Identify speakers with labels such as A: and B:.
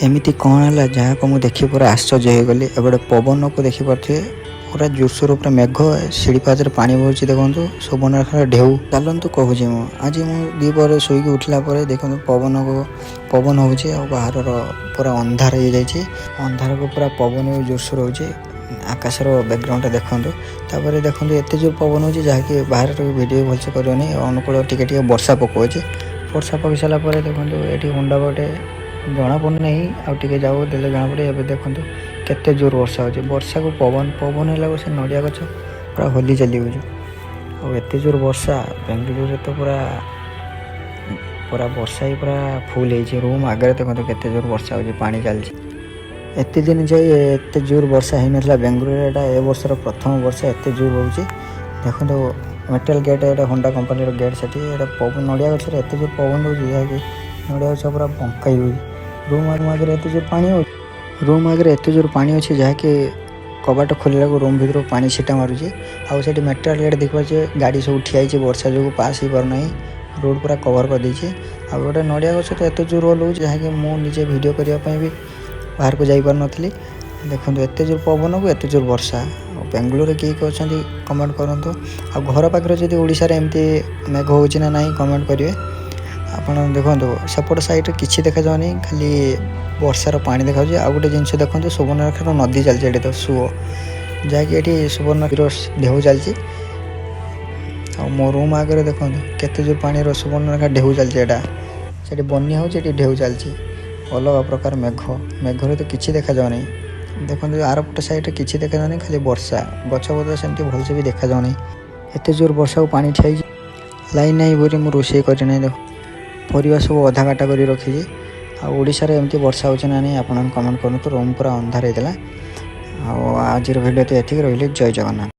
A: ଏମିତି କ'ଣ ହେଲା, ଯାହାକୁ ମୁଁ ଦେଖି ପୁରା ଆଶ୍ଚର୍ଯ୍ୟ ହେଇଗଲି। ଏପଟେ ପବନକୁ ଦେଖିପାରୁଥିବେ, ପୁରା ଜୋରସୋର ପୁରା ମେଘ, ସିଡ଼ି ପାହାଚରେ ପାଣି ବହୁଛି। ଦେଖନ୍ତୁ ସୁବର୍ଣ୍ଣରେଖାର ଢେଉ। ଚାଲନ୍ତୁ କହୁଛି ମୁଁ। ଆଜି ମୁଁ ଦ୍ୱିପହରେ ଶୋଇକି ଉଠିଲା ପରେ ଦେଖନ୍ତୁ, ପବନକୁ ପବନ ହେଉଛି ଆଉ ବାହାରର ପୁରା ଅନ୍ଧାର ହେଇଯାଇଛି। ଅନ୍ଧାରକୁ ପୁରା ପବନ ବି ଜୋରସୋର ହେଉଛି। ଆକାଶର ବ୍ୟାକଗ୍ରାଉଣ୍ଡଟା ଦେଖନ୍ତୁ। ତାପରେ ଦେଖନ୍ତୁ, ଏତେ ଜୋର ପବନ ହେଉଛି ଯାହାକି ବାହାରେ ଭିଡ଼ିଓ ଭଲସେ କରିବନି। ଅନୁକୂଳ ଟିକେ ଟିକେ ବର୍ଷା ପକାଉଛି। ବର୍ଷା ପକାଇ ସାରିଲା ପରେ ଦେଖନ୍ତୁ, ଏଠି ହୁଣ୍ଡା ଗୋଟେ ଜଣାପଡ଼ୁନାହିଁ, ଆଉ ଟିକେ ଯାଉ ଦେଲେ ଜଣାପଡ଼ିବ। ଏବେ ଦେଖନ୍ତୁ କେତେ ଜୋର ବର୍ଷା ହେଉଛି। ବର୍ଷାକୁ ପବନ, ପବନ ହେଲାକୁ ସେ ନଡ଼ିଆ ଗଛ ପୁରା ହଲି ଚାଲିଯାଉଛି। ଆଉ ଏତେ ଜୋର ବର୍ଷା, ବେଙ୍ଗଲୋରରେ ତ ପୁରା ପୁରା ବର୍ଷା ହେଇ ପୁରା ଫୁଲ୍ ହେଇଛି। ରୁମ୍ ଆଗରେ ଦେଖନ୍ତୁ କେତେ ଜୋର ବର୍ଷା ହେଉଛି, ପାଣି ଚାଲିଛି। ଏତେ ଦିନ ଯାଇ ଏତେ ଜୋର ବର୍ଷା ହେଇନଥିଲା ବେଙ୍ଗଲୋରରେ। ଏଇଟା ଏ ବର୍ଷର ପ୍ରଥମ ବର୍ଷା ଏତେ ଜୋର ହେଉଛି। ଦେଖନ୍ତୁ, ମେଟାଲ ଗେଟ୍, ଏଇଟା ହୋଣ୍ଡା କମ୍ପାନୀର ଗେଟ୍। ସେଠି ଏଇଟା ପବନ, ନଡ଼ିଆ ଗଛରେ ଏତେ ଜୋର ପବନ ଦେଉଛି ଯାହାକି ନଡ଼ିଆ ଗଛ ପୁରା ବଙ୍କା ହେଇଯାଉଛି। ରୁମ୍ ଆଗରେ ଏତେ ଜୋର ପାଣି ହେଉଛି, ରୁମ୍ ଆଗରେ ଏତେ ଜୋର ପାଣି ଅଛି ଯାହାକି କବାଟ ଖୋଲିଲାକୁ ରୁମ୍ ଭିତରୁ ପାଣି ଛିଟା ମାରୁଛି। ଆଉ ସେଠି ମେଟାଲ ଗେଟ୍ ଦେଖିପାରୁଛେ, ଗାଡ଼ି ସବୁ ଠିଆ ହେଇଛି, ବର୍ଷା ଯୋଗୁଁ ପାସ୍ ହେଇପାରୁନାହିଁ। ରୋଡ଼ ପୁରା କଭର କରିଦେଇଛି। ଆଉ ଗୋଟେ ନଡ଼ିଆ ଗଛ ତ ଏତେ ଜୋର ହଲଉଛି ଯାହାକି ମୁଁ ନିଜେ ଭିଡ଼ିଓ କରିବା ପାଇଁ ବି ବାହାରକୁ ଯାଇପାରୁନଥିଲି। ଦେଖନ୍ତୁ, ଏତେ ଜୋର ପବନକୁ ଏତେ ଜୋର ବର୍ଷା। ଆଉ ବେଙ୍ଗଲୋରରେ କିଏ କିଏ ଅଛନ୍ତି କମେଣ୍ଟ କରନ୍ତୁ। ଆଉ ଘର ପାଖରେ ଯଦି ଓଡ଼ିଶାରେ ଏମିତି ମେଘ ହେଉଛି ନା ନାହିଁ, କମେଣ୍ଟ କରିବେ ଆପଣ। ଦେଖନ୍ତୁ, ସେପଟ ସାଇଡ଼ରେ କିଛି ଦେଖାଯାଉନି, ଖାଲି ବର୍ଷାର ପାଣି ଦେଖାଯାଉଛି। ଆଉ ଗୋଟେ ଜିନିଷ ଦେଖନ୍ତୁ, ସୁବର୍ଣ୍ଣରେଖାର ନଦୀ ଚାଲିଛି ଏଠି ତ ସୁଅ, ଯାହାକି ଏଠି ସୁବର୍ଣ୍ଣ ଢେଉ ଚାଲିଛି। ଆଉ ମୋ ରୁମ୍ ଆଗରେ ଦେଖନ୍ତୁ କେତେ ଜୋର ପାଣିର ସୁବର୍ଣ୍ଣରେଖା ଢେଉ ଚାଲିଛି। ଏଇଟା ସେଠି ବନ୍ୟା ହେଉଛି, ଏଠି ଢେଉ ଚାଲିଛି। ଅଲଗା ପ୍ରକାର ମେଘ, ମେଘରେ ତ କିଛି ଦେଖାଯାଉନି। ଦେଖନ୍ତୁ, ଆରପଟ ସାଇଡ଼ରେ କିଛି ଦେଖାଯାଉନି, ଖାଲି ବର୍ଷା। ଗଛ ପତ୍ର ସେମିତି ଭଲସେ ବି ଦେଖାଯାଉନି। ଏତେ ଜୋର ବର୍ଷାକୁ ପାଣି ଠିଆ ହେଇଛି। ଲାଇନ୍ ନାହିଁ ବୋଲି ମୁଁ ରୋଷେଇ କରିନାହିଁ। ଦେଖ, ପରିବା ସବୁ ଅଧା କାଟା କରି ରଖିଛି। ଆଉ ଓଡ଼ିଶାରେ ଏମିତି ବର୍ଷା ହେଉଛି ନା ନାହିଁ, ଆପଣ କମେଣ୍ଟ କରନ୍ତୁ। ରୁମ୍ ପୁରା ଅନ୍ଧାର ହେଇଥିଲା। ଆଉ ଆଜିର ଭିଡ଼ିଓ ତ ଏତିକି ରହିଲି। ଜୟ ଜଗନ୍ନାଥ।